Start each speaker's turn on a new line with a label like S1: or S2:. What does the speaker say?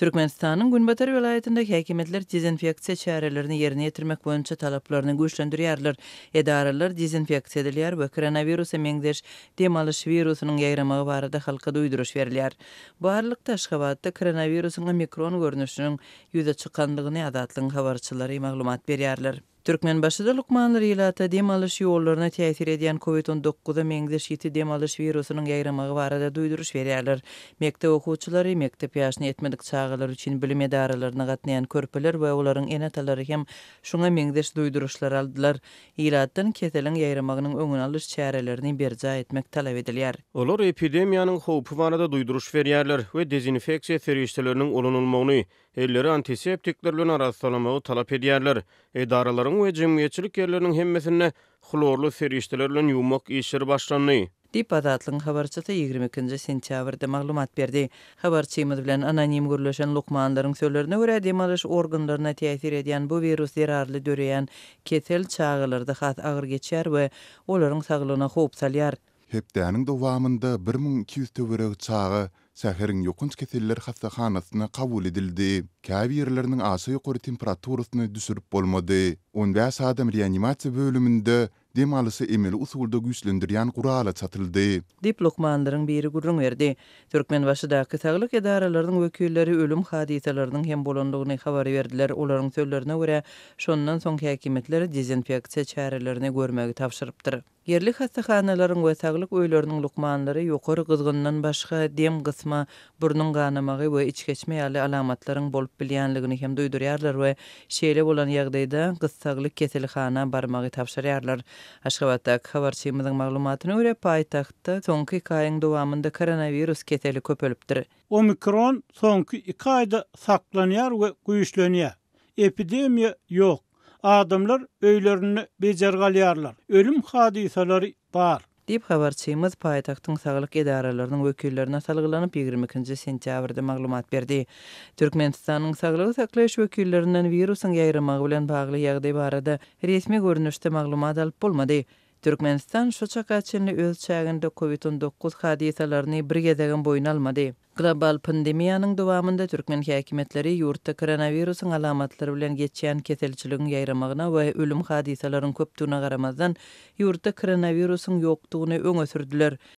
S1: Türkmenistanyň günbatar welaýatynda häkimiýetler dezinfeksiýa çärelerini ýerine ýetirmek boýunça talaplaryny güýçlendirýärler. Edaralar dezinfeksiýa edilýär we koronawirusa meňzeş dem alyş wirusynyň ýaýramagy barada halka duýduryş berilýär. Bu aralykda, Aşgabatda koronawirusyň omikron görnüşiniň ýüze çykandygyny Azatlygyň habarçylary maglumat berýärler. Türkmenbaşyda lukmanlar ilata dem alyş ýollaryna täsir edýän Covid 19 a meňzeş ýiti dem alyş wirusynyň ýaýramagy barada duýduryş berýärler. Mekdep okuwçylary, mekdep ýaşyna ýetmedik çagalar üçin bilim edaralaryna gatnaýan körpeler we olaryň ene-atalary hem şuňa meňzeş duýduryşlary aldylar. Ilatdan keseliň ýaýramagynyň öňüni alyş çärelerini berjaý etmek talap edilýär.
S2: Olar epidemiýanyň howpy barada duýduryş berýärler we dezinfeksiýa serişdeleriniň ulanylmagyny, elleri antiseptikler bilen arassalamagy talap edýärler. Edaralaryň we jemgyýetçilik ýerleriniň hemmesinde hlorly serişdeler bilen ýuwmak işleri başlandy.
S1: Diýip, Azatlygyň habarçysy 22 nji sentýabrda maglumat berdi. Habarçymyz bilen anonim gürleşen lukmanlaryň sözlerine görä, dem alyş organlaryna täsir edýän bu wirus zerarly döreýän kesel çagalarda has agyr geçýär we olaryň saglygyna howp salýar.
S3: Hepdäniň dowamynda 1200 töweregi çaga şäheriň ýokanç keseller hassahanasyna kabul edildi. Käbirleriniň aşa ýokary temperaturasyny düşürip bolmady. On bäş adam reanimasiýa bölüminde dem alyşy emeli usulda güýçlendirýän gurala çatyldy.
S1: Diýip, lukmanlaryň biri gürrüň berdi. Türkmenbaşydaky saglyk edaralarynyň wekilleri ölüm hadysalarynyň hem bolandygyny habar berdiler. Olaryň sözlerine görä, şondan soň häkimiýetler dezinfeksiýa çärelerini görmegi tabşyrypdyr. Ýerli hassahanalaryň we saglyk öýleriniň lukmanlary ýokary gyzgyndan başga dem gysma, burnuň ganamagy we içgeçme ýaly alamatlaryň bolup bilýänligini hem duýdurýarlar we şeýle bolan ýagdaýda gyssagly keselhana barmagy tabşyrýarlar. Aşgabatdaky habarçymyzyň maglumatyna görä, paýtagtda soňky iki aýyň dowamynda koronawirus keseli köpelipdir.
S4: Omikron soňky iki aýda saklanýar we güýçlenýär. Epidemiýa ýok. Adamlar öýlerinde bejergi alýarlar. Ölüm hadysalary bar.
S1: Diýip, habarçymyz paýtagtyň saglyk edaralarynyň wekillerine salgylanyp, 22 nji sentýabrda maglumat berdi. Türkmenistanyň saglygy saklaýyş wekillerinden wirusyň ýaýramagy bilen bagly ýagdaý barada resmi görnüşde maglumat alyp bolmady. Türkmenistan şu çaka çenli öz çäginde Covid 19 hadysalaryny bir gezegem boýun almady. Global pandemiýanyň dowamynda türkmen häkimiýetleri ýurtda koronawirusyň alamatlary bilen geçýän keselçiligiň ýaýramagyna we ölüm hadysalaryň köpdügine garamazdan, ýurtda koronawirusyň ýokdugyny öňe sürdüler.